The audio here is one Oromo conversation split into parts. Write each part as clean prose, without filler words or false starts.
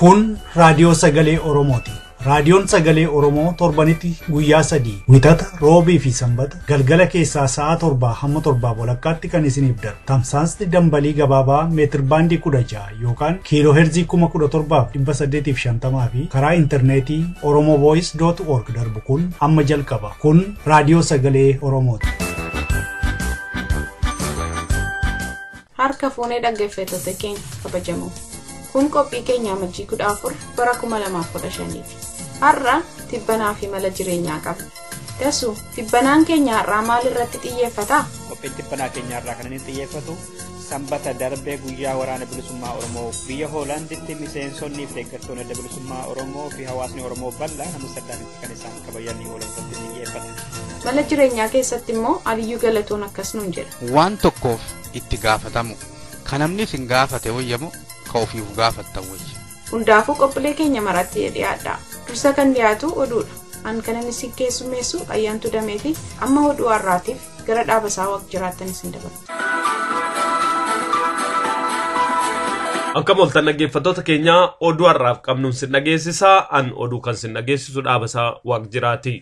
Kun raadiyoo sagalee Oromooti. Raadiyoon sagalee Oromoo torbanitti guyyaa 3 Wixata, Roobii fi Sanbata galgala keessaa sa'a 7 hamma 7:30 kan isiniif darbu. Tamsaasni dambalii gabaabaa meetir baandii 16 yookaan kiiloo heerzii 17,850 fi karaa intarneetii oromovoice.org darbu kun amma jalqaba. Kun raadiyoo sagalee Oromooti. Harka fuunee dhaggeeffattoota keenya kabajamoo. Kun qophii keenya amajjii 14 bara 2015ti. Har'a tibbanaa fi mala jireenyaa qabna. Dasu, tibbanaan keenya har'aa maal irratti xiyyeeffata? Qophiin tibbanaa keenya har'aa kan inni xiyyeeffatu Sanbata darbee guyyaa waraana bilisummaa Oromoo biyya Hoolaanditti miseensonnii fi deeggartoonni adda bilisummaa Oromoo fi hawaasni Oromoo bal'aan Amsterdamitti kan isaan kabajanii oolan irratti xiyyeeffata. Mala jireenyaa keessatti immoo Aliyyuu Galatoon akkas nuun jedha. Waan tokkoof itti gaafatamu. Kan namni isin gaafate wayyamu ka ofiif gaafattan wayya. Hundaafuu qophiilee keenya maratti dhiyaadha. Dursa kan dhiyaatu oduudha. An kan inni isin keessummeessu Ayyaantuu Dameeti. Amma oduu har'aatiif gara dhaaba isaa Waaq jiraattan isin dabarsa. Akka mooltan dhaggeeffattoota keenyaa oduu har'aaf qabnuun sin dhageessisaa. An oduu kan sin dhageessisu dhaaba isaa Waaq jiraati.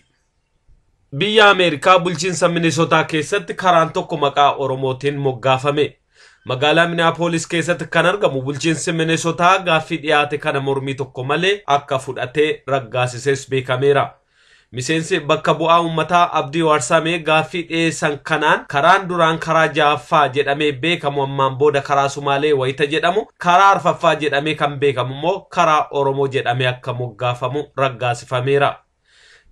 Biyya Ameerikaa bulchiinsa Minisootaa keessatti karaan tokko maqaa Oromootiin moggaafame. Magaalaa Minneapolis keessatti kan argamu bulchiinsi Minisootaa gaaffii dhiyaate kana mormii tokko malee akka fudhatee raggaasisees beekameera. Miseensi bakka bu'aa uummataa Abdii Warsamee gaaffii dhiyeessan kanaan karaan duraan karaa ja'affaa jedhamee beekamu ammaan booda karaa Sumaalee wayita jedhamu karaa arfaffaa jedhamee kan beekamu immoo karaa Oromoo jedhamee akka moggaafamu raggaasifameera.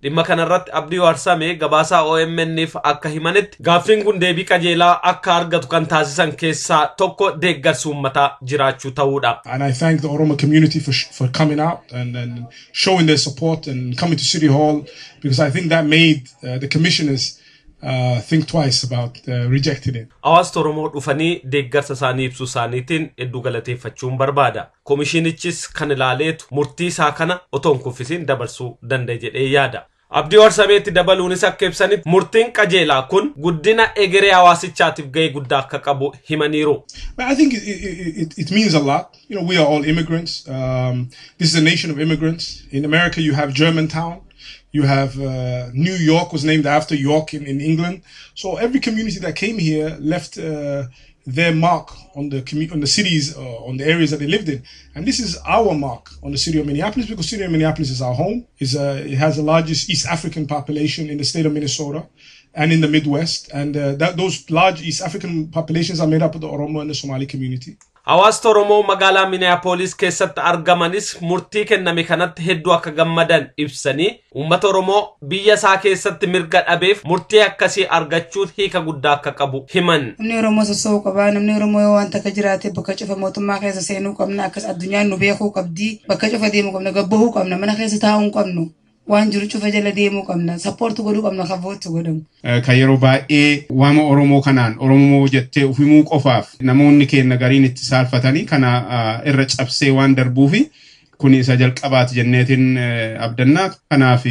Dhimma kanarratti Abdii Warsamee gabaasaa OMN'if akka himanitti gaaffiin kun deebii qajeelaa akka argatu kan taasisan keessaa tokko deeggarsi uummataa jiraachuu ta'uudha. And I thank the Oromo community for coming out and showing their support and coming to City Hall, because I think that made the commissioners think twice about rejecting it. Hawaasni Oromoo dhufanii deeggarsa isaanii ibsuu isaaniitiin hedduu galateeffachuun barbaada. Komishinichis kan ilaaleetu murtii isaa kana otoo hin kuffisiin dabarsuu danda'e jedhee yaada. Abdii Warsameetti dabaluunis akka ibsanitti murtiin qajeelaa kun guddina egeree hawaasichaatiif gahee guddaa akka qabu himaniiru. But I think it means a lot. You know, we are all immigrants. This is a nation of immigrants. In America, you have Germantown. You have New York was named after York in England. So every community that came here left their mark on the cities, on the areas that they lived in. And this is our mark on the city of Minneapolis, because city of Minneapolis is our home. It has the largest East African population in the state of Minnesota and in the Midwest. And those large East African populations are made up of the Oromo and the Somali community. Hawaasni Oromoo magaalaa Minneapolis keessatti argamanis murtii kenname kanatti hedduu akka gammadan ibsanii uummata Oromoo biyya isaa keessatti mirga dhabeef murtii akkasii argachuun hiika guddaa akka qabu himan. Namni Oromoo sossoo'uu qaba. Namni Oromoo yoo waan takka jiraate bakka cufa mootummaa keessa seenuu qabna. Akkas addunyaan nu beekuu qabdi. Bakka cufa deemuu qabna. Gabbahuu qabna. Mana keessa taa'uu hin qabnu. Waan jiru cufa jala deemuu qabna. Sappoortu godhuu qabna. Kan voottu godhamu. Kan yeroo baay'ee waama Oromoo kanaan Oromoo jettee ufimuu qofaaf namoonni keenya gariin itti saalfatanii kana irra cabsee waan darbuufi kun isa jalqabaati jenneetiin abdannaa. Kanaaf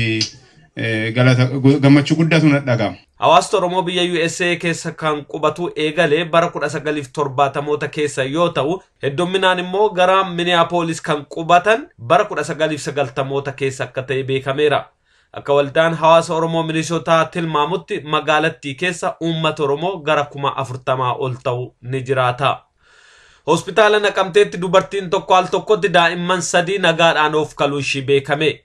gammachuu guddaatu na dhaga'ama. Hawaasni Oromoo biyya USA keessa kan qubatu eegalee bara 1970moota keessa yoo ta'u hedduminaan immoo gara Minneapolis kan qubatan bara 1990moota keessa akka ta'e beekameera. Akka waldaan hawaasa Oromoo Minisootaa tilmaamutti magaalattii keessa uummata Oromoo gara 40,000 ol ta'u ni jiraata. Hospitaala Naqamteetti dubartiin tokko al tokkotti daa'imman 3 nagaadhaan of kaluu ishii beekame.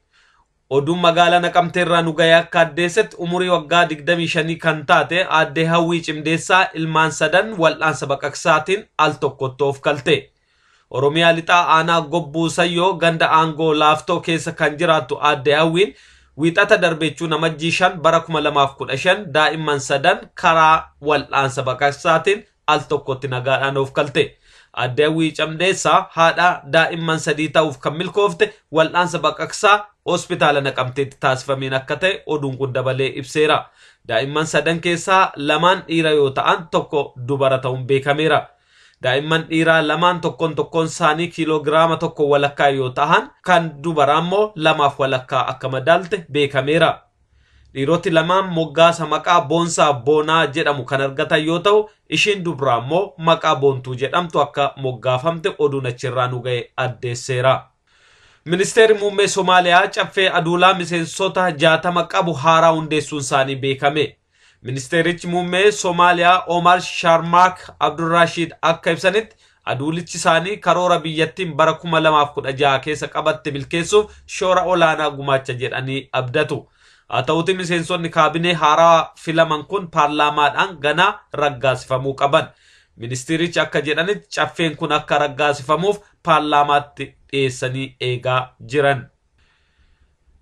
Oduun magaalaa Naqamteerraa nu ga'e akka addeessetti umurii waggaa 25 kan taate aadde Hawwii Cimdeessaa ilmaan 3 wal'aansa baqaqsaatiin al tokkotti of kalte. Oromiyaa lixaa aanaa Gobbuu Sayyoo ganda aangoo laaftoo keessa kan jiraattu aadde Hawwiin wiixata darbeechuu namajjii 5 bara 2015 daa'imman 3 karaa wal'aansa baqaqsaatiin al tokkotti nagaadhaan of kalte. Aadde Hawwii Cimdeessaa haadha daa'imman 3 ta'uuf kan milkoofte wal'aansa baqaqsaa hospitaala Naqamteetti taasifameen akka ta'e oduun kun dabalee ibseera. Daa'imman 3 keessaa 2 dhiira yoo ta'an tokko dubara ta'uun beekameera. Daa'imman dhiiraa 2 tokkoon tokkoon isaanii kiiloogiraama 1.5 yoo ta'an kan dubaraa immoo 2.5 akka madaalte beekameera. Dhiiroti 2 moggaasa maqaa Boonsaa Boonaa jedhamu kan argatan yoo ta'u ishiin dubaraa immoo maqaa Boontuu jedhamtu akka moggaafamte oduun achirraa nu ga'e addeesseera. Ministeerri muummee Somaaliyaa caffee aduulaa miseensota 60 qabu haaraa hundeessuun isaanii beekame. Ministeerichi muummee Somaaliyaa Omar Sharmaak Abdurrashiid akka ibsanitti aduulichi isaanii karoora biyyattiin bara 2016 keessa qabatte milkeessuuf shoora olaanaa gumaacha jedhanii abdatu. Haa ta'uti miseensonni kaabinee haaraa filaman kun paarlaamaadhaan ganaa raggaasifamuu qaban. Ministeerichi akka jedhanitti caffeen kun akka raggaasifamuuf paarlaamaatti dhiyeessanii eegaa jiran.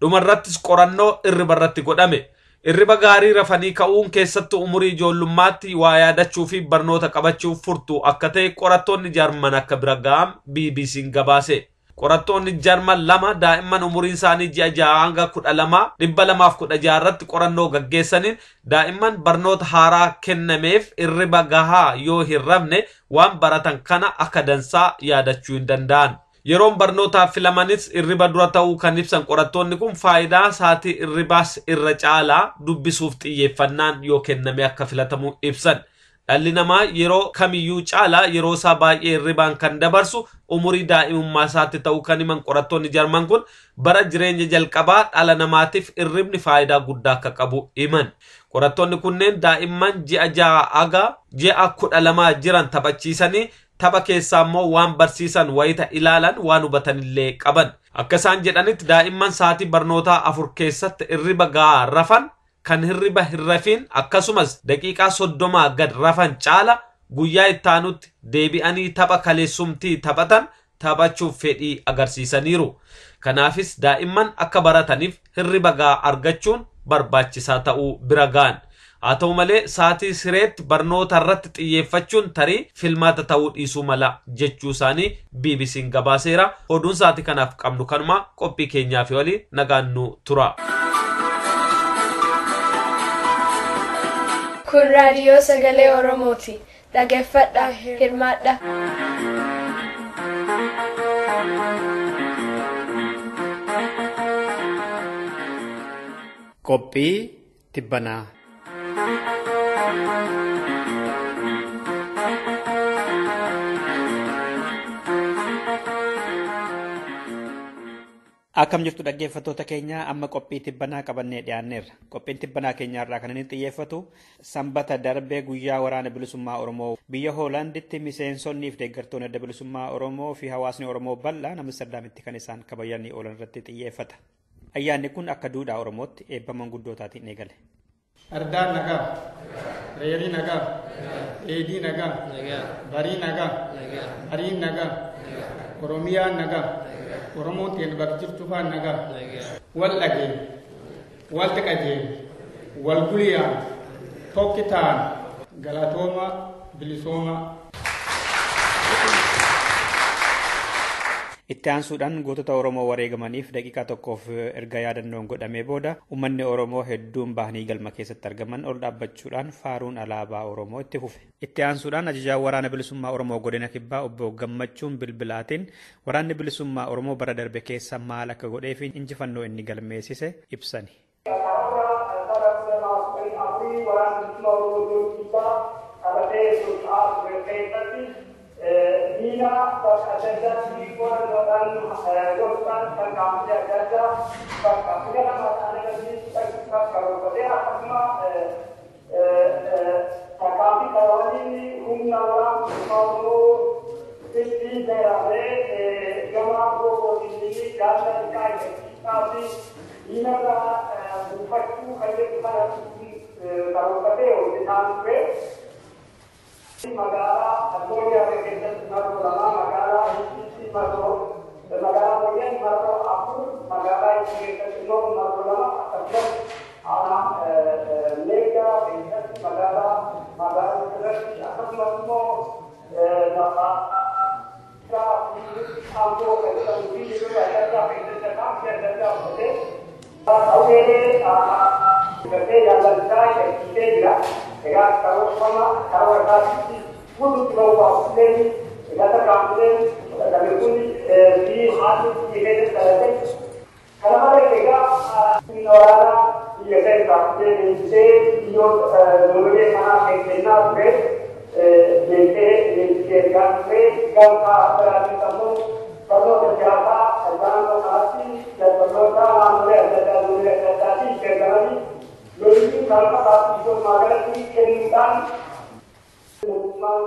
Dhumarrattis qorannoo irriba irratti godhame. Irriba gaarii rafanii ka'uun keessattuu umurii ijoollummaatti waa yaadachuu fi barnoota qabachuuf furtuu akka ta'e qorattoonni Jarman akka bira ga'an BBC'n gabaase. Qorattoonni Jarman lama daa'imman umuriin isaanii ji'a 6 hanga 12 216 irratti qorannoo gaggeessaniin daa'imman barnoota haaraa kennameef irriba gahaa yoo hin rafne waan baratan kana akka dansaa yaadachuu hin danda'an. Yeroon barnootaaf filamanis irriba dura ta'uu kan ibsan qorattoonni kun faayidaa sa'aatii irribaas irra caalaa dubbisuuf xiyyeeffannaan yoo kenname akka filatamu ibsan. Dhalli namaa yeroo kamiyyuu caalaa yeroo isaa baay'ee irribaan kan dabarsu umurii daa'imummaa isaatti ta'uu kan himan qorattoonni Jarman kun bara jireenya jalqabaa dhala namaatiif irribni faayidaa guddaa akka qabu himan. Qorattoonni kunneen daa'imman ji'a 6 haga ji'a 12 jiran taphachiisanii tapha keessaa immoo waan barsiisan wayita ilaalan waan hubatanillee qaban. Akka isaan jedhanitti daa'imman sa'aatii barnootaa 4 keessatti irriba gahaa rafan kan hirriba hin rafiin akkasumas daqiiqaa 30 gad rafan caala guyyaa ittaanutti deebi'anii tapha kaleessumtii taphatan taphachuuf fedhii agarsiisaniiru. Kanaafis daa'imman akka barataniif hirriba gahaa argachuun barbaachisaa ta'uu bira ga'an. Haa ta'u malee sa'aatii sireetti barnoota irratti xiyyeeffachuun tarii filmaata ta'uu dhiisuu mala jechuu isaanii BBC'n gabaaseera. Oduun sa'aatii kanaaf qabnu kanuma qophii keenyaa fi walii nagaan nu tura. Kun raadiyoo sagalee Oromooti. Dhaggeeffadhaa, hirmaadhaa. Qophii tibbanaa. Akkam jirtu dhaggeeffattoota keenya, amma qophii tibbanaa qabannee dhiyaanneerra. Qophiin tibbanaa keenyaarraa kan inni xiyyeeffatu sanbata darbee guyyaa waraana bilisummaa Oromoo biyya Hoolaanditti miseensonnii fi deeggartoonni adda bilisummaa Oromoo fi hawaasni Oromoo bal'aan Amsterdaamitti kan isaan kabajanii oolan irratti xiyyeeffata. Ayyaanni kun akka duudhaa Oromootti eebba manguddootaatiin eegale. Ardaan nagaa, reerii nagaa, dheedii nagaa, barii nagaa, hariin nagaa, Oromiyaan nagaa, Oromoon teen bakka jirtu faan nagaa. Wal dhageen, wal xiqateen, wal guliyaan, tokki ta'an, galatooma, bilisooma. Itti aansuudhaan gootota Oromoo wareegamaniif daqiiqaa tokkoof erga yaadannoon godhamee booda uummanni Oromoo hedduun bahanii galma keessatti argaman ol dhaabbachuudhaan faaruun alaabaa Oromoo itti fufe. Itti aansuudhaan ajajaa waraana bilisummaa Oromoo godina Kibbaa obbo Gammachuun Bilbilaatiin waraanni bilisummaa Oromoo bara darbe keessa maal akka godhee fi injifannoo inni galmeessise ibsani. addaatii dargaggoota naannolee adda addaa zoonii adda addaatii ergamanii lolli kalqa baasii magaalatti kennuudhaan mootummaan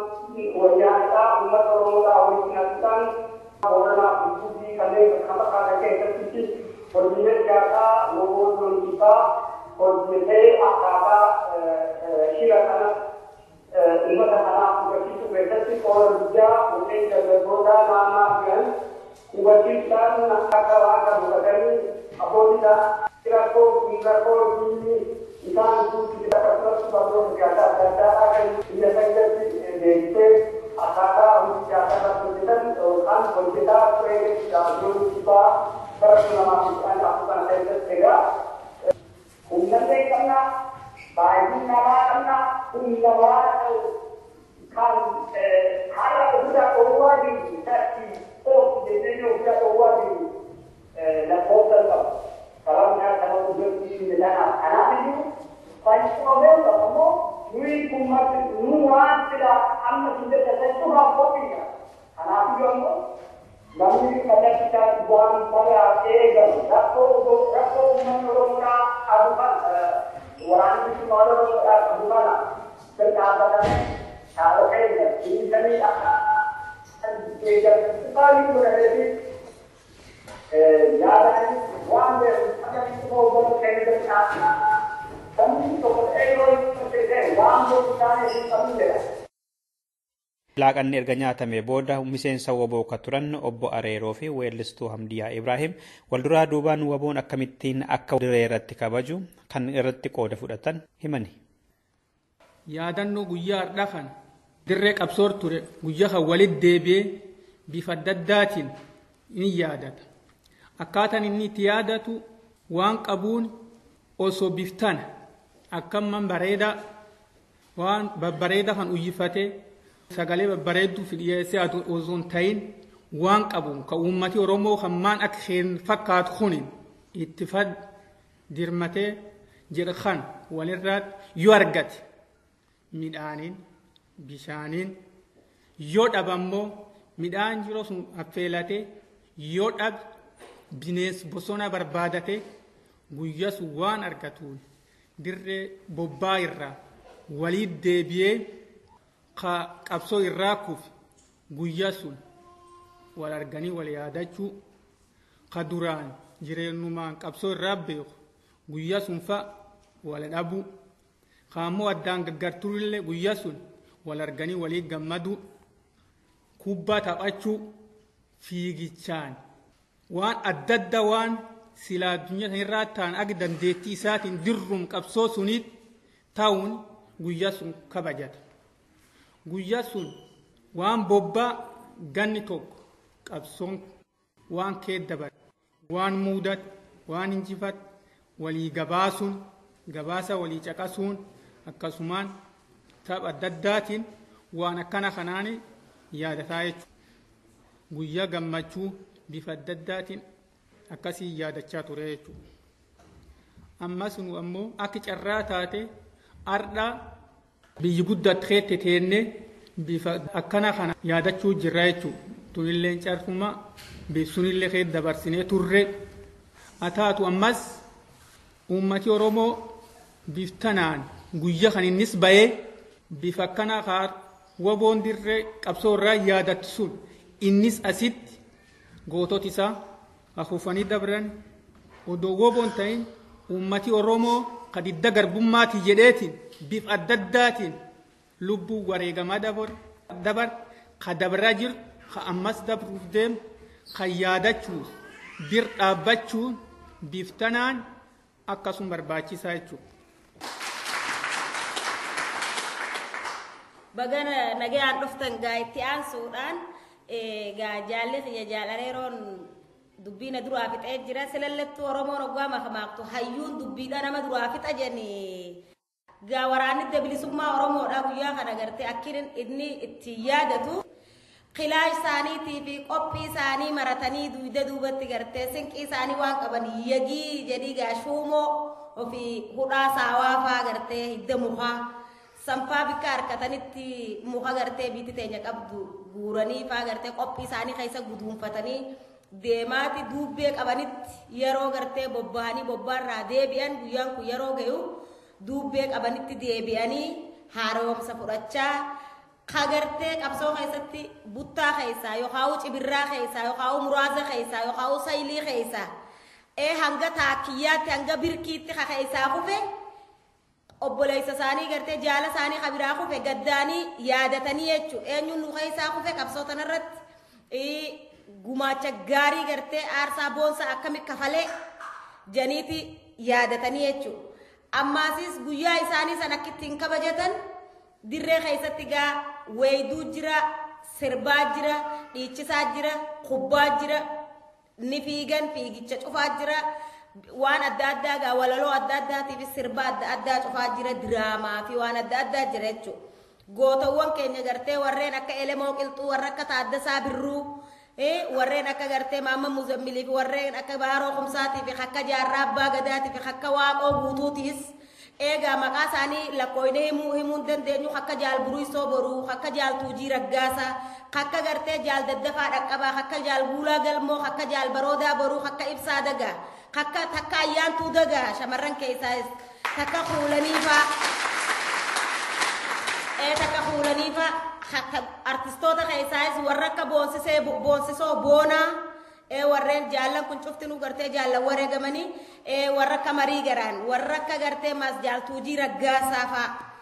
wayyaanidhaa uummata Oromoodhaa walitti naasuudhaan Booranaa fi Gujii kanneen kan fakkaatan keessatti hojiilee siyaasaa loogoo lolchiisaa hojjetee akkaataa shira kana uummata kanaa hubachiisuu keessatti qooda guddaa manneen dargaggoota naannaa jiran hubachiisuudhaan akka waan kan hubatanii abbootii rakkoo rakkoo diinni isaan guutuu akkasumas barnoota siyaasaa adda addaa kan biyya keessatti deebisee akkaataa hojii siyaasaa irratti hojjetan yookaan hojjetaa turee lolchiisaa bara 2014 kana keessatti egaa humnallee qabna baay'ina namaa qabna humna waraana ta'u kan har'a ofirraa dhoowwaa jiru tatti of jennee ofirraa dhoowwaa jiru lakkoofsa qabu. Sababni isaa saba hojjechiisne kanaaf kanaaf iyyuu fayyadamee qabu immoo nuyi kun nu waan sila amma sin daddabachuudhaaf qophiidha. Kanaaf iyyuu ammoo namni kallattii isaatti waan baraa eegamu rakkoo rakkoo uummanni Oromoodhaa qabu kana waraanni bilisummaa Oromoodhaa qabu kana bira dhaabbatanii dhaaba keenya dhiisanii akka eegamtu baay'ee godhameefi yaadanii waan beeku akkamitti hoogganuu keenya bira dhaabbata. Namni tokko ta'ee yoo hin waan godhu isaanii hin qabnu jedha. Laaqanni erga nyaatamee booda miseensa WBO kan turan obbo Areeroo fi weellistuu Hamdiyaa Ibraahim walduraa duubaan WBOn akkamittiin akka dirree irratti kabaju kan irratti qooda fudhatan himani. Yaadannoo guyyaa har'aa kana dirree qabsoor ture guyyaa kan walitti deebi'ee bifa adda addaatiin ni yaadata. Akkaataan inni itti yaadatu waan qabuun osoo biftana akkamman bareedaa waan babbareedaa kan uwwifatee sagalee babbareedduu fi dhiyeessee osoo hin ta'in waan qabuun kan uummati Oromoo kan maan akka isheen fakkaatu kuni itti fad dirmatee jedha kan walirraa yoo argate midhaaniin bishaaniin yoo dhabammoo midhaan yeroo sun affeelatee yoo dhabe bineensi bosona barbaadate guyyaa sun waan argatuun dirree bobbaa irraa walii deebi'ee qabsoo irraa kufe guyyaa sun wal arganii wal yaadachuu ka duraan jireenyumaan qabsoo irraa beeku guyyaa sun fa'a wal dhabuu ka ammoo addaan gaggarturillee guyyaa sun wal arganii walii gammaduu kubbaa taphachuu fiigichaan waan adda adda waan silaa addunyaa sanirraa ta'an akka dandeettii isaatiin dirruun qabsoo suniit ta'uun guyyaa sun kabajata. Guyyaa sun waan bobbaa ganni tokko qabsoon waan kee dabale waan muudate waan injifate walii gabaasuun gabaasa walii caqasuun akkasumaan tapha adda addaatiin waan akkana kanaan yaadataa jechuudha. Guyyaa gammachuu bifa adda addaatiin akkasii yaadachaa ture jechuudha. Ammas nu ammoo akka carraa taate har'a biyyi guddatte teennee bifa akkana kana yaadachuu jirra jechuudha. Tunillee carruma sunillee kee dabarsinee turre. Haa taatu ammas uummati Oromoo biftanaan guyyaa kan innis bahee bifa akkana kaa WBOn dirree qabsoo irraa yaadattu sun innis asitti gootota isaa afuufanii dabran odoo WBOn ta'in uummati Oromoo ka didda garbummaatii jedheetiin bifa adda addaatiin lubbuu wareegamaa dabar ka dabraa jiru ka ammas dabruuf deemu ka yaadachuuf bir dhaabbachuun biftanaan akkasuma barbaachisaa jechuudha. Bagana nagaan dhuftan gaa itti aansuudhaan gaa jaalli xiyya jaalareeroon dubbiina duraa fixee jira silallattuu Oromoon hoggaa makamaaqtu hayyuun dubbiidha nama duraa fixa jennee gaa waraanni bilisummaa Oromoodha guyyaa kana gartee akkin inni itti yaadatu qilaa isaaniitii fi qophii isaanii maratanii dugda duubatti gartee sinqii isaanii waan qaban yagii jedhii gaa shuumoo ofii hudhaa saawaa faa gartee hidda mukaa sanfaa bikka harkatanitti muka gartee biitti teenya qabdu guuranii faa gartee qophii isaanii keessa guduunfatanii deemaati duubbee qabanitti yeroo gartee bobba'anii bobbaarraa deebi'an guyyaan kun yeroo gayu duubbee qabanitti deebi'anii haaromsa fudhachaa kagartee qabsoo keessatti buttaa keessaa yookaan cibirraa keessaa yookaan muraasa keessaa yookaan saayilii keessaa hanga taakiyyaatti hanga birkiitti keessaa kufe obboleessa isaanii gartee jaala isaanii kabiraa kufe gaddaanii yaadatanii jechuudha eenyuun nu keessaa kufe qabsoo tanarratti gumaacha gaarii gartee aarsaa boonsa akkami kafalee janiiti yaadatanii jechuudha. Ammaasis guyyaa isaanii san akka ittiin kabajatan dirree keessatti gaa weeyduu jira, sirbaa jira, dhiichisaa jira, kubbaa jira, ni fiigan fiigicha cufaa jira, waan adda addaa gaa walaloo adda addaatii fi sirba adda addaa cufaa jira, diraamaa fi waan adda addaa jira jechuudha. Gootawwan keenya gartee warreen akka Elemoo Qilxuu, warra akka Taaddasaa Birruu, warreen akka gartee Maamma Muzammilii fi warreen akka Baaroo Kumsaatii fi akka Jaarraa Abbaa Gadaatii fi akka Waaqoo Guutuutiis eegaa maqaa isaanii lakkoofnee himuu hin dandeenyu akka Jaal Buruisoo Boruu, akka Jaal Tuujii Raggaasaa, akka gartee Jaal Daddafaa Dhaqqabaa, akka Jaal Guulaa Galmoo, akka Jaal Baroodaa Boruu, akka Ibsaa Dagaa, akka takka Ayyaantuu Dagaa shamarran keessaas takka Kuulanii fa'aa. Takka Kuulanii fa'aa artistoota keessaas warra akka boonsisoo boonaa warreen jaallan kun cuftinuu gartee jaallan wareegamanii warra akka marii garaan warra akka gartee maas Jaal Tuujii Raggaasaa fa'aa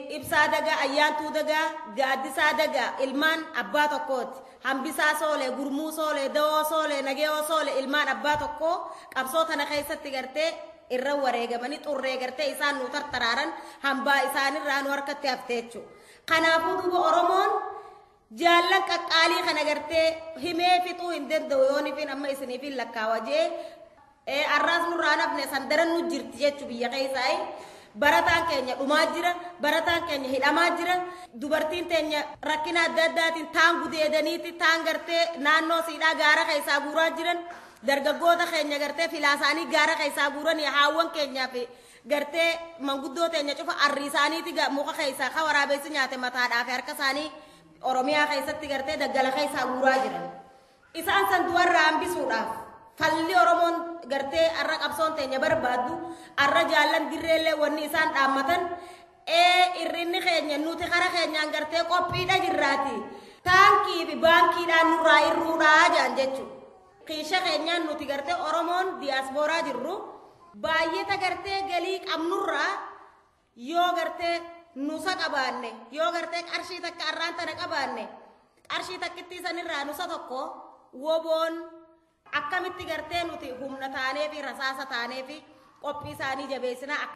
Ibsaa Dagaa, Ayyaantuu Dagaa, Gaaddisaa Dagaa ilmaan abbaa tokkooti. Hambisaa Soolee, Gurmuu Soolee, Dawoo Soolee, Nageewoo Soolee ilmaan abbaa tokkoo qabsoo tana keessatti gartee irra wareegamanii xurree gartee isaan nu tartaraaran hambaa isaanirraa nu harkatti haftee jechuudha. Kanaafuu duuba Oromoon jaallan qaqqaalii kana gartee himee fixuu hin danda'u yoon ifin amma isiniif hin lakkaawa jee arraas nurraa nafne san daran nu jirti jechuu biyya keessaa. Barataan keenya dhumaa jira, barataan keenya hidhamaa jira, dubartiin teenya rakkina adda addaatiin taan gudeedaniiti taan gartee naannoo siidhaa gaara keessaa guuraa jiran. Dargaggoota keenya gartee filaa isaanii gaara keessaa guuranii haawwan keenyaa fi gartee manguddoo teenya cufa arrii isaaniiti muka keessaa ka waraabessi nyaate mataadhaa fi harka isaanii Oromiyaa keessatti gartee daggala keessaa guuraa jiran. Isaan san du'arraa hambisuudhaaf falli Oromoon gartee arra qabsoon teenya barbaaddu arra jaallan dirreellee wanni isaan dhaammatan irrinni keenya nuti kara keenyaan gartee qophiidha jirraati. Taankii fi baankiidhaan nurraa irruudhaa jaan jechuudha. Kiisha keenyaan nuti gartee Oromoon diyaaspooraa jirru baay'eeta gartee galii qabnurraa yoo gartee nusa qabaanne yoo gartee qarshii takka arraan tana qabaanne qarshii takkittii sanirraa nusa tokko woboon akkamitti gartee nuti humna taanee fi rasaasa taanee fi qophii isaanii jabeessinaa.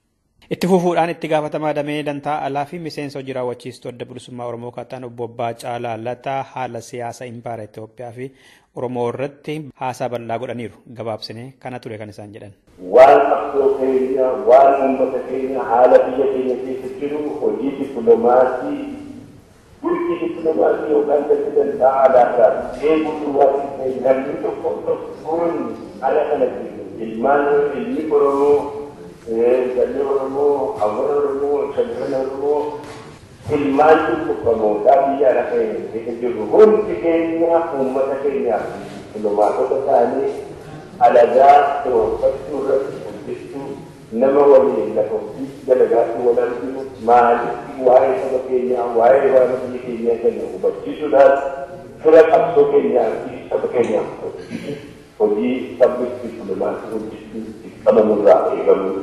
Itti fufuudhaan itti gaafatamaa damee dantaa alaa fi miseensa hojii raawwachiistuu adda bilisummaa Oromoo kataan obbo Abbaa Caalaa Lataa haala siyaasa impaayera Itoophiyaa fi Oromoo irratti haasaa bal'aa godhaniiru. Gabaabsinee kana ture kan isaan jedhan. Waan qabsoo keenya, waan uummata keenya, haala biyya keenya keessa jiru hojii dippiloomaasii, bultii dippiloomaasii yookaan dantaa alaa irraa eeguu duwwaatti namni tokko tokkoon ala kana jiru ilmaan ilmi Oromoo Jalli Oromoo, hawwan Oromoo, shamarran Oromoo ilmaan cunqurfamootaa biyya ala keessa jirru hundi keenya uummata keenyaaf dippiloomaatota ta'anii alagaa to'achuu irratti hojjechuu nama waliin lafa ofii dalagaatti wal arginu maalitti waa'ee saba keenyaa waa'ee waan biyya keenyaa kana hubachiisuudhaan fira qabsoo keenyaa fi saba keenyaaf hojii sabni dippiloomaasii hojjechuu qabamurraa eegamuu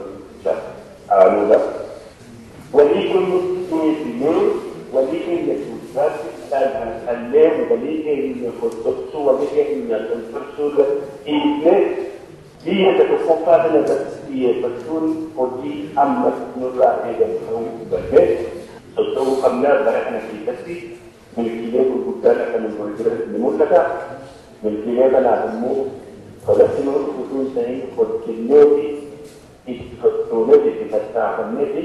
aanuudha. Walii kunuunsinee walii keenya fuulduraatti dhallee walii keenya hordofsuu walii keenya tolfachuu irratti dhiifnee biyya tokkoffaa kana irratti xiyyeeffachuun hojii amma nurraa eegamu ta'uu hubannee socho'uu qabnaa bara kana keessatti milkiilee gurguddaan akka nu fuulduratti ni mul'ata. Milkiilee kanaaf immoo tolatti nu utuu hin ta'in hojjennee fi itti sochoonee itti tattaafannee fi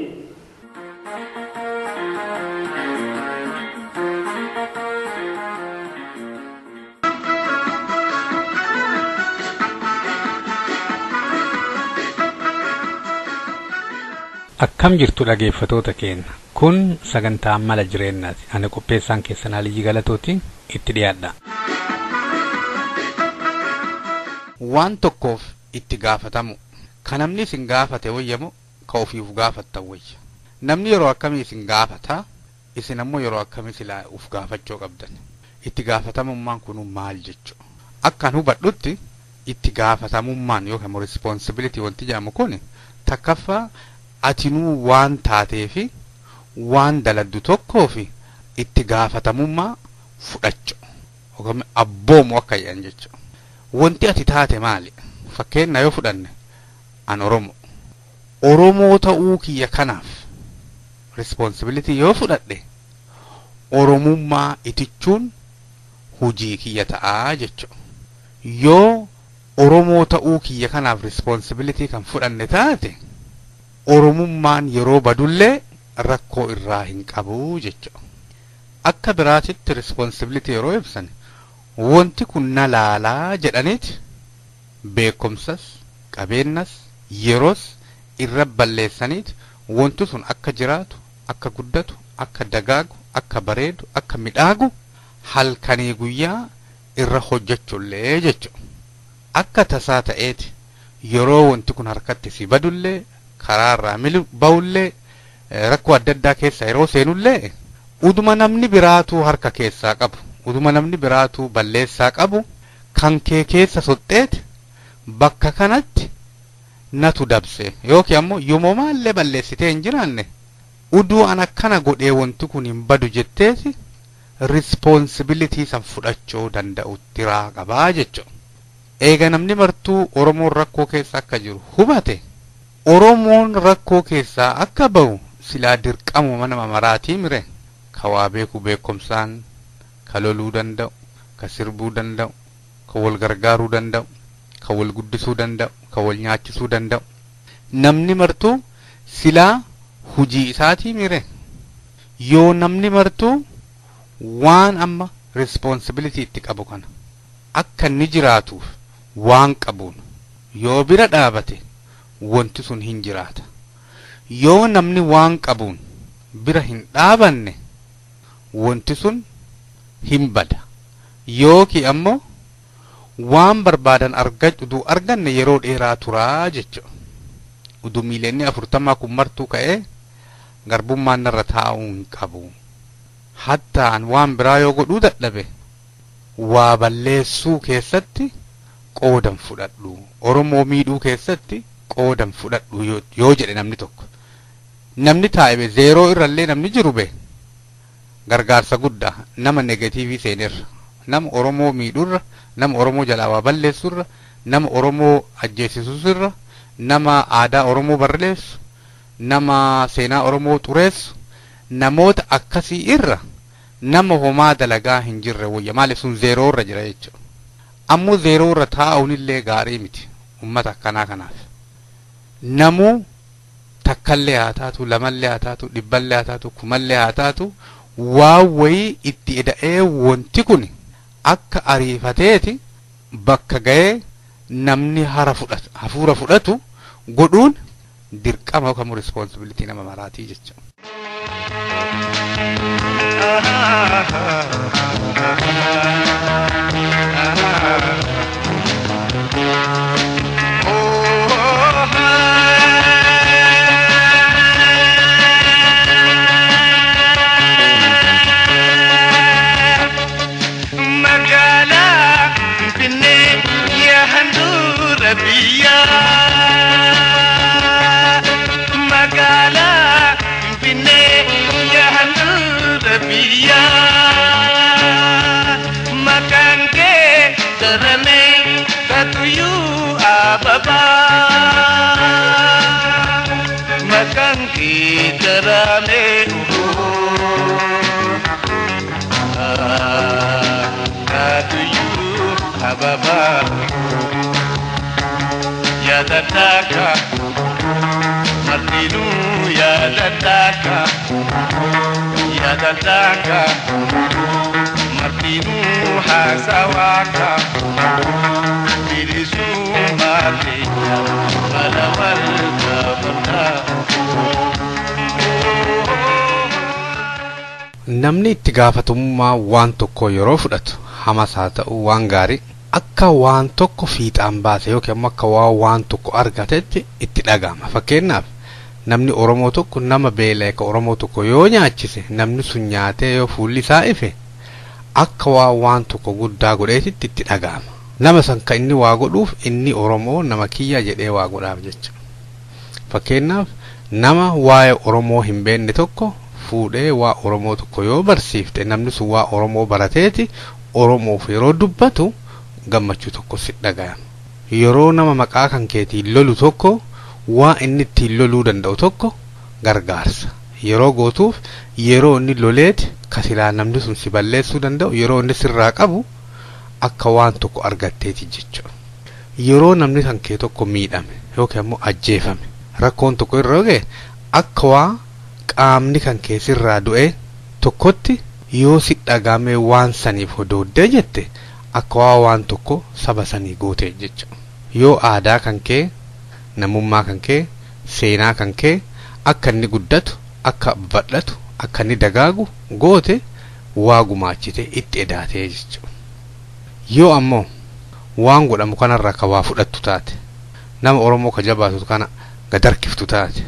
Akkam jirtu dhaggeeffattoota keenya. Kun sagantaa mala jireenyaati. Ani qopheessaan keessan Aliyyi Galatooti itti dhiyaadha. Waan tokkoof itti gaafatamu. Ka namni isin gaafate wayyamu ka ofiif gaafattan wayya. Namni yeroo akkamii isin gaafata, isin ammoo yeroo akkamii silaa uf gaafachuu qabdan. Itti gaafatamummaan kun maal jechuudha? Akkan hubadhutti itti gaafatamummaan yookaan responsibility wanti jedhamu kun takkaffaa atinuu waan taatee fi waan daladdu tokkoo fi itti gaafatamummaa fudhachuu yookaan abboomu akka jedhan jechuudha. Wanti ati taate maali? Fakkeenya yoo fudhanne an Oromo. Oromoo ta'uu kiyya kanaaf responsibility yoo fudhadhe Oromummaa itichuun hojii kiyya ta'aa jechuudha. Yoo Oromoo ta'uu kiyya kanaaf responsibility kan fudhanne taate Oromummaan yeroo badullee rakkoo irraa hin qabu jechuudha. Akka biraatitti responsibility yeroo ibsan wanti kun na laalaa jedhaniiti beekumsas qabeenyas yeroos irra balleessaniiti wanti sun akka jiraatu, akka guddatu, akka dagaagu, akka bareedu, akka midhaagu halkanii guyyaa irra hojjechullee jechuudha. Akka tasaa ta'eeti yeroo wanti kun harkatti si badullee karaarraa milu ba'ullee rakkoo adda addaa keessa yeroo seenullee uduma namni biraatuu harka keessaa qabu, uduma namni biraatuu balleessaa qabu kan kee keessa soxxeeti bakka kanatti natu dabse yookiin ammoo yoomumaallee balleessitee hin jiraanne uduu an akkana godhee wanti kun hin badu jetteeti responsibility san fudhachuu danda'utti qabaa jechuudha. Eega namni martuu Oromoon rakkoo keessa akka jiru hubate, Oromoon rakkoo keessaa akka bahu silaa dirqamuma nama maraatii mire ka waa beeku beekumsaan, ka loluu danda'u, ka sirbuu danda'u, ka wal gargaaruu danda'u, ka wal guddisuu danda'u, ka wal nyaachisuu danda'u. Namni martuu silaa hujii isaatii mire. Yoo namni martuu waan amma responsibility itti qabu kana akka inni jiraatuuf waan qabuun yoo bira dhaabate wanti sun hin jiraata. Yoo namni waan qabuun bira hin dhaabanne wanti sun hin bada. Yookiin ammoo waan barbaadan argachuu arganne yeroo dheeraa turaa jechuudha. Uduu miilonni 40 kun martuu ka'ee garbummaan narra taa'uu hin qabu. Hattaan waan biraa yoo godhuu dadhabe waa balleessuu keessatti qoodan fudhadhu, Oromoo miidhuu keessatti qoodan fudhadhu yoo jedhe namni tokko. Namni taa'e zeeroo irrallee namni jiru be gargaarsa guddaa nama negatiivii seenerra, nama Oromoo miidhurra, nama Oromoo jalaa waa balleessurra, nama Oromoo ajjeesisurra, nama aadaa Oromoo barreessu, nama seenaa Oromoo xureessu, namoota akkasii irra nama homaa dalagaa hin jirre wayya. Maaliif sun zeeroo irra jira jechuudha. Ammoo zeeroo irra taa'uun illee gaarii miti uummata akkanaa kanaaf. Namuu takkallee haa taatu, lamallee haa taatu, dhibballee haa taatu, kumallee haa taatu, waan wayii itti eda'ee wanti kun akka ariifateeti bakka ga'ee namni hara fudhatu, hafuura fudhatu godhuun dirqama yookaan responsibility nama maraatii jechuudha. Magaalaa Finfinnee yaa handhuura biyyaa. Magaalaa Finfinnee yaa handhuura biyyaa. Maqaan kee daramee tatuyyuu ababaa. Maqaan kee daramee Tatuyyuu ababaa. Yaadadhaaka martinuu yaadadhaaka yaadadhaaka martinuu haasawaaka bilisummaa keenya mala wal gaafadhaa. Namni itti gaafatamummaa waan tokkoo yeroo fudhatu hamas haa ta'u waan gaarii Akka waan tokko fiixaan baase yookiin ammoo akka waan tokko argatetti itti dhaga'ama. Fakkeenyaaf namni Oromoo tokko nama beela'e ka Oromoo tokko yoo nyaachise, namni sun nyaatee yoo fuulli isaa ife, akka waan tokko guddaa godheetitti itti dhaga'ama. Nama san kan inni waa godhuuf inni Oromoo nama kiyya jedhee waa godhaaf jecha. Fakkeenyaaf nama waa'ee Oromoo hin beekne tokko fuudhee waa Oromoo tokko yoo barsiifte, namni sun waa Oromoo barateeti Oromoof yeroo dubbatu gammachuu tokko si dhaga'ama. Yeroo nama maqaa kan keetiin lolu tokko waa inni ittiin loluu danda'u tokko gargaarsa. Yeroo gootuuf, yeroo inni loleeti kasilaa namni sun si balleessuu danda'u yeroo inni sirraa qabu akka waan tokko argatteeti jechuudha. Yeroo namni kan kee tokko miidhame yookiin ammoo ajjeefame, rakkoon tokko irra ga'e, akka waa qaamni kan kee sirraa du'e tokkotti yoo si dhagame waan saniif hodooddee jette, akka waa waan tokko saba sanii goote jechuudha. Yoo aadaa kan kee, namummaa kan kee, seenaa kan kee akka inni guddatu, akka badhatu, akka inni dagaagu goote, waa gumaachite itti edaatee jechuudha. Yoo ammoo waan godhamu kanarraa ka waa fudhattu taate, nama Oromoo ka jabaatu kana gad harkiftu taate,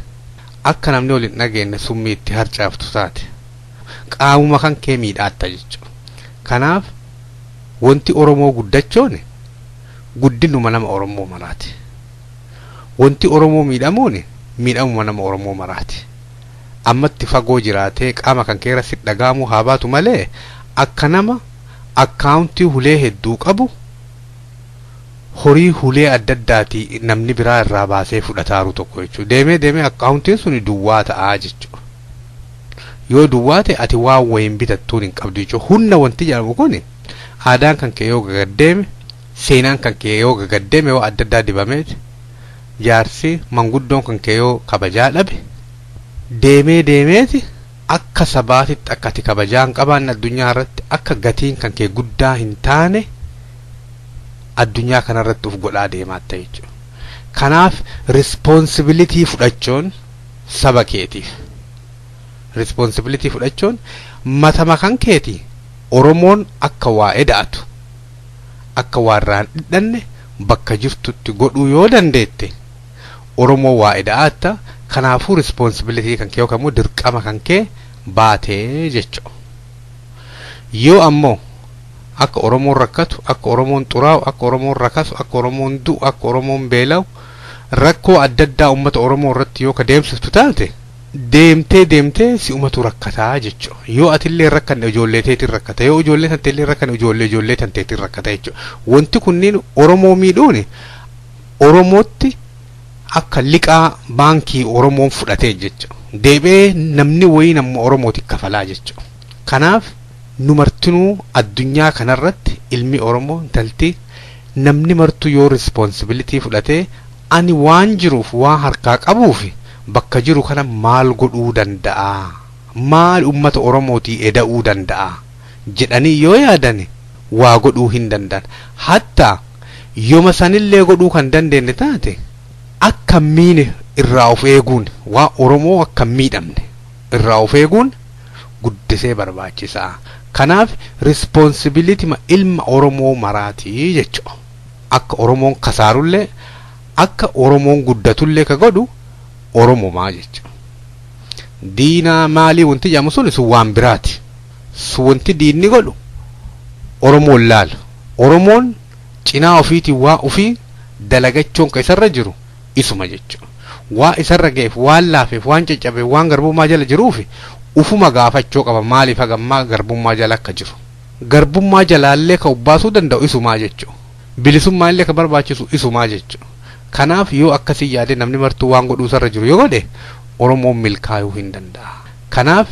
akka namni waliin dhageenye summii itti harcaaftu taate, qaamuma kan kee miidhaatta jechuudha. Kanaaf wanti Oromoo guddachoon guddinuma nama Oromoo maraati. Wanti Oromoo miidhamuun miidhamuma nama Oromoo maraati. Ammatti fagoo jiraatee qaama kan keera si dhagaamuu haa baatu malee, akka nama akkaawuntii hulee hedduu qabu horii hulee adda addaatii namni biraa irraa baasee fudhataaru tokko jechuudha. Deemee deemee akkaawuntiin sun duwwaa ta'aa jechuudha. Yoo duwwaa ta'e ati waan wayiin bitattuun hin qabdu jechuudha. Humna wanti jedhamu kun aadaan kan kee yoo gagaddeeme, seenaan kan kee yoo gagaddeeme, yoo adda addaa dibameeti, jaarsi manguddoon kan kee yoo kabajaa dhabe, deemee deemeeti akka sabaatitti akka ati kabajaa hin qabaanne, addunyaa irratti akka gatiin kan kee guddaa hin taane addunyaa kanarratti uf godhaa deemaatta jechuudha. Kanaaf responsibility fudhachuun saba keetiif. Responsibility fudhachuun matama kan keeti Oromoon akka waa eda'atu, akka waa irraa hin dhidhanne bakka jirtutti godhuu yoo dandeette, Oromoo waa eda'atta. Kanaafuu responsibility kan kee yookaan immoo dirqama kan kee baatee jechuudha. Yoo ammoo akka Oromoon rakkatu, akka Oromoon xuraa'u, akka Oromoon rakasu, akka Oromoon du'u, akka Oromoon beela'u, rakkoo adda addaa uummata Oromoo irratti yoo ka deemsiftu taate, deemtee deemtee si uumatu rakkataa jechuudha. Yoo atillee rakkanne ijoollee teetiin rakkata, yoo ijoollee tanteellee rakkanne ijoollee ijoollee tanteetiin rakkata jechuudha. Wanti kunniin Oromoo miidhuun Oromootti akka liqaa baankii Oromoon fudhatee jechuudha. Deebi'ee namni wayii nama Oromooti kafalaa jechuudha. Kanaaf nu martinuu addunyaa kanarratti ilmi Oromoo, intalti, namni martuu yoo responsibility fudhatee ani waan jiruuf waan harkaa qabuuf bakka jiru kana maal godhuu danda'a, maal ummata Oromootii eda'uu danda'a jedhanii yoo yaadan, waa godhuu hin danda'an. Hatta yooma sanillee godhuu kan dandeenye taate, akka miine irraa of eeguun, waa Oromoo akka miidhamne irraa of eeguun guddisee barbaachisaa. Kanaaf responsibility ilma Oromoo maraatii jechuudha. Akka Oromoon kasaarullee akka Oromoon guddatullee ka godhu Oromomaa jechuudha. Diinaa maalii wanti jedhamu sun waan biraati. Sun wanti diinni godhu Oromoon laala. Oromoon cinaa ofiitiin waa ofii dalagachuun ka isarra jiru isuma jechuudha. Waa isarra ga'eef, waan laafeef, waan caccabeef, waan garbummaa jala jiruuf ufuma gaafachuu qaba, maaliif hagammaa garbummaa jala akka jiru. Garbummaa jalaallee ka ubbaasuu danda'u isumaa jechuudha. Bilisummaa illee ka barbaachisu isumaa jechuudha. Kanaaf yoo akkasii yaade namni martuu waan godhuu isarra jiru yoo godhe, Oromoon milkaa'uu hin danda'a. Kanaaf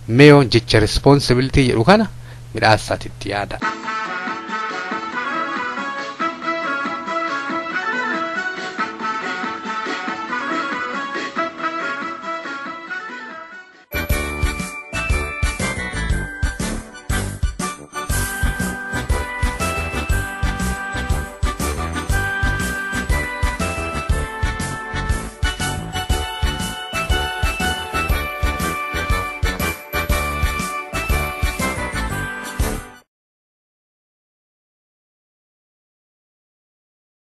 meeyoon jecha responsibility jedhu kana midhaasaatitti yaada.